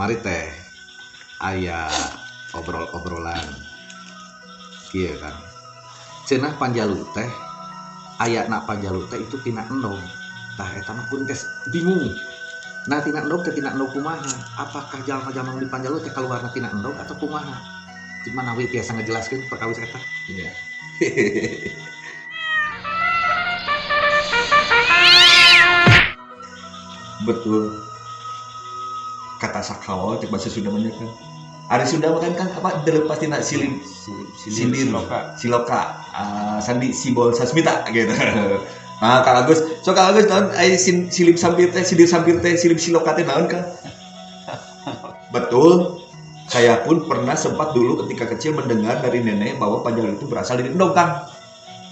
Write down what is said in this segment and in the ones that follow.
Kamari teh aya obrol-obrolan kieu kan. Cenah Panjalu teh ayana Panjalu teh itu tina endog. Tah, eta mah kuring teh bingung. Nah, tina endog teh tina endog kumaha? Apakah jalma-jalma di Panjalu teh kaluarna tina endog atau kumaha? Manawi tiasa ngejelaskeun perkawis eta. Iya. Betul. Kata sakawal cek bahasa Sunda mah kan. Ari Sunda mah kan apa terlepas tina silib silir siloka, siloka sandi sibol sasmita gitu. Nah, Kang Agus, so Kang Agus naon ai silib sampir teh, silir sampir teh, silib siloka teh naon, Kang? Betul. Saya pun pernah sempat dulu ketika kecil mendengar dari nenek bahwa Panjalu itu berasal dari endog, Kang.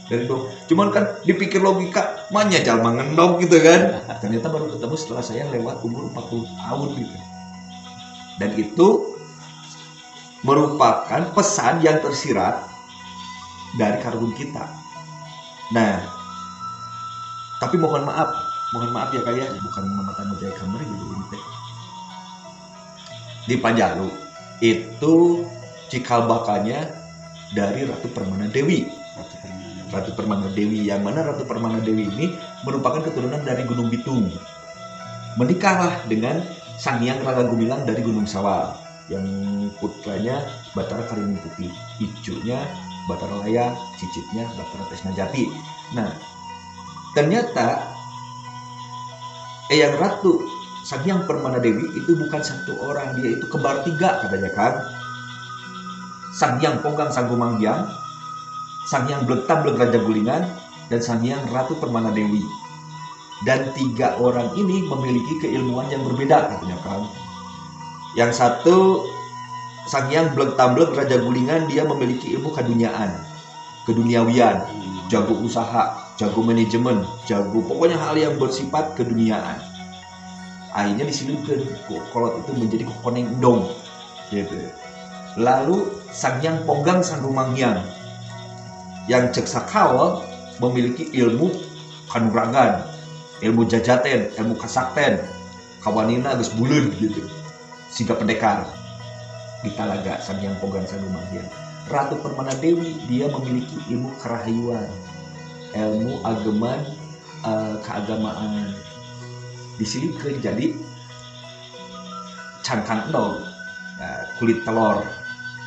Dari endog. Cuman kan dipikir logika, manya jalma ngendog gitu kan. Ternyata baru ketemu setelah saya lewat umur 40 tahun gitu. Dan itu merupakan pesan yang tersirat dari karuhun kita. Nah, tapi mohon maaf ya kayak bukan memata jaya kamar gitu ini teh. Di Panjalu itu cikal bakalnya dari Ratu Permana Dewi. Ratu Permana Dewi, yang mana Ratu Permana Dewi ini merupakan keturunan dari Gunung Bitung. Menikahlah dengan Sang Hyang Rangga Gumilang dari Gunung Sawal, yang putranya Batara Karimun Putih, icunya Batara Layang, cicitnya Batara Tresnajati. Nah, ternyata Eyang Ratu Sang Hyang Permana Dewi itu bukan satu orang, dia itu kembar tiga katanya kan. Sang Hyang Ponggang Sang Gumanghyang, Sang Hyang Blegtamblek Raja Gulingan, dan Sang Hyang Ratu Permana Dewi. Dan tiga orang ini memiliki keilmuan yang berbeda katanya kan. Yang satu Sang Hyang Blegtamblek Raja Gulingan, dia memiliki ilmu keduniaan, keduniawian, jago usaha, jago manajemen, jago pokoknya hal yang bersifat keduniaan. Akhirnya disilipkan kolot itu menjadi kokoneng endong gitu. Lalu Sang Hyang Ponggang Sang Rumanghyang yang cek sakawal memiliki ilmu kanuragan, ilmu jajaten, ilmu kasakten, kawanina geus buleud gitu, siga pendekar di Talaga Sang Hyang Ponggang Sang Rumanghyang. Ratu Permana Dewi dia memiliki ilmu kerahayuan, ilmu ageman, keagamaan. Disilipkan jadi cangkang endog, nah, kulit telur,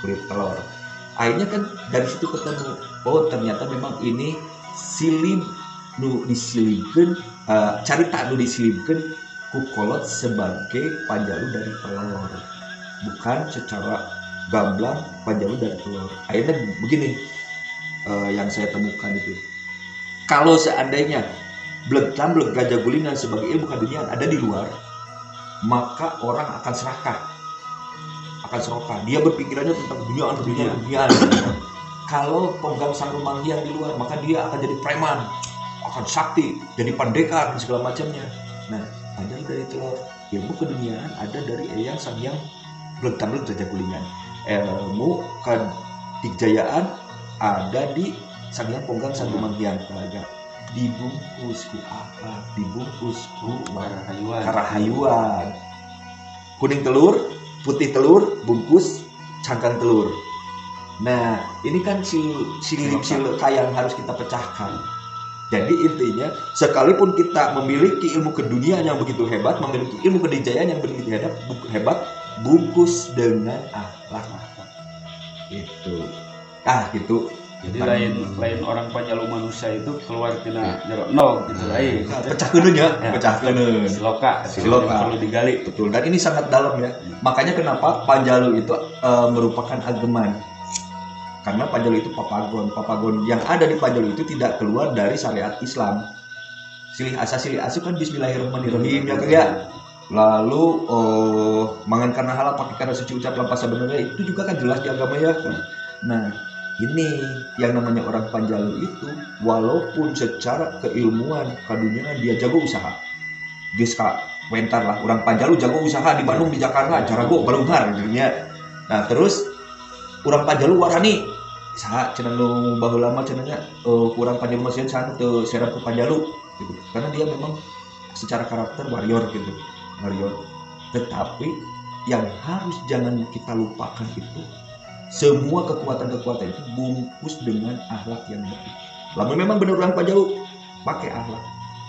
kulit telur. Akhirnya kan dari situ ketemu, oh ternyata memang ini silib nu disilipkan, carita nu disilipkan ku kolot sebagai Panjalu dari telur, bukan secara gamblang Panjalu dari telur. Akhirnya begini, yang saya temukan itu, kalau seandainya Blegtamblek Raja Gulingan sebagai ilmu keduniaan ada di luar, maka orang akan serakah, akan serakah. Dia berpikirannya tentang keduniaan, keduniaan, keduniaan. Kalau Ponggang Sang Rumanghyang di luar, maka dia akan jadi preman, akan sakti, jadi pendekar dan segala macamnya. Nah, Panjalu dari telur, ilmu keduniaan ada dari Eyang Sang Hyang Blegtamblek Raja Gulingan. Ilmu kedikjayaan ada di Sang Hyang Ponggang Sang Rumanghyang. Talaga. Dibungkus ku akhlak, dibungkus ku Karahayuan. Karahayuan. Kuning telur, putih telur, bungkus cangkang telur. Nah, ini kan silip siloka yang harus kita pecahkan. Jadi intinya, sekalipun kita memiliki ilmu keduniaan yang begitu hebat, memiliki ilmu kedijayaan yang begitu hebat, bungkus dengan akhlak. Itu. Ah, gitu. Jadi lain orang Panjalu manusia itu keluar tina jero endog gitu lain. Pecah keun ya, Ya. Pecah keun. Siloka, Siloka. yang perlu digali. Betul. Dan ini sangat dalam ya. Makanya kenapa Panjalu itu merupakan ageman. Karena Panjalu itu papagon. Papagon yang ada di Panjalu itu tidak keluar dari syariat Islam. Silih asah silih asuh kan bismillahirrahmanirrahim ya kan ya. Lalu mangan karena halal pakai karena suci ucap lampah sebenarnya itu juga kan jelas di agama ya. Nah, ini yang namanya orang Panjalu itu walaupun secara keilmuan kaduniaan dia jago usaha. Dia suka wentar lah, orang Panjalu jago usaha di Bandung, di Jakarta, jarago balunghar gitu nya. Nah, terus orang Panjalu warani saha cenah nu baheula mah cenah nya urang Panjalu masih saha teu serap ke Panjalu gitu. Karena dia memang secara karakter warrior gitu. Warrior. Tetapi Yang harus jangan kita lupakan itu semua kekuatan-kekuatan itu bungkus dengan akhlak yang baik. Lamun memang benar orang Panjalu, pakai akhlak.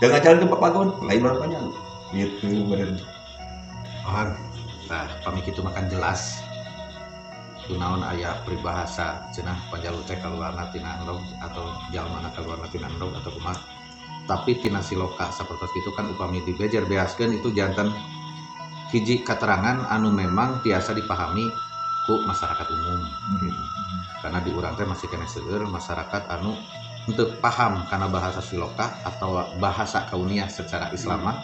Jangan jalan ke papagon, lain orang Panjalu. Gitu bener. Oh, nah, pami kitu makan jelas. Kunaon aya peribahasa cenah Panjalu teh kaluarna tina endog atau jalmana kaluarna tina endog atau kumaha. Tapi tina siloka sapertos kitu kan upami dibejer beaskeun itu janten hiji keterangan anu memang tiasa dipahami ku masyarakat umum gitu. Karena di urang teh masih keneh seueur masyarakat anu untuk paham karena bahasa siloka atau bahasa kauniah secara Islam mah,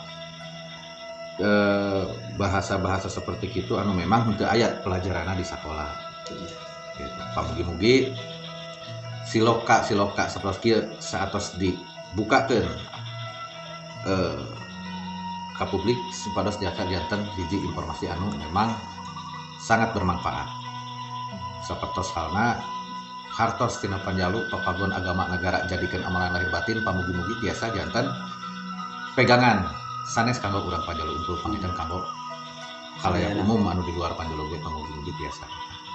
bahasa-bahasa seperti itu anu memang henteu aya pelajaranna di sekolah gitu. Pamugi-mugi siloka siloka sapertos kieu saatos dibukakeun ka publik supados jaka janten hiji informasi anu memang sangat bermanfaat. Sapertos halna hartos tina Panjalu, papagon agama negara jadikeun amalan lahir batin, pamugi-mugi tiasa janten pegangan sanes kanggo urang Panjalu unggul, panginten kanggo khalayak umum anu di luar Panjalu ge pamugi-mugi tiasa.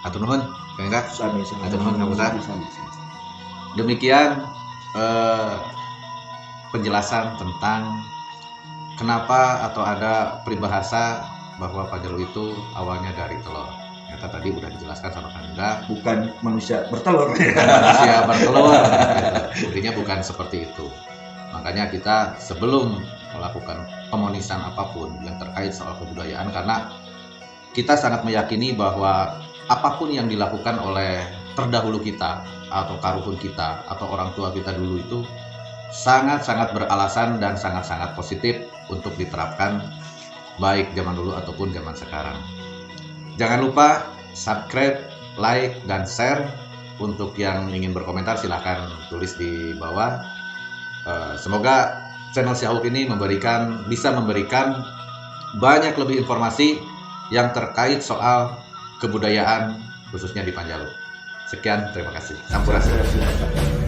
Hatur nuhun, Kang Indra. Sami sami. Hatur nuhun, Kang Putra. Sami, sami. Demikian penjelasan tentang kenapa atau ada peribahasa bahwa Panjalu itu awalnya dari telur. Ternyata tadi udah dijelaskan sama Kang Indra. Bukan manusia bertelur. Bukan manusia bertelur. Gitu. Intinya bukan seperti itu. Makanya kita sebelum melakukan pemonisan apapun yang terkait soal kebudayaan, karena kita sangat meyakini bahwa apapun yang dilakukan oleh terdahulu kita atau karuhun kita atau orang tua kita dulu itu sangat-sangat beralasan dan sangat-sangat positif untuk diterapkan baik zaman dulu ataupun zaman sekarang. Jangan lupa subscribe, like, dan share. Untuk yang ingin berkomentar silahkan tulis di bawah. Semoga channel Syahuk ini bisa memberikan banyak lebih informasi yang terkait soal kebudayaan khususnya di Panjalu. Sekian, terima kasih. Sampurasun. Sampurasun.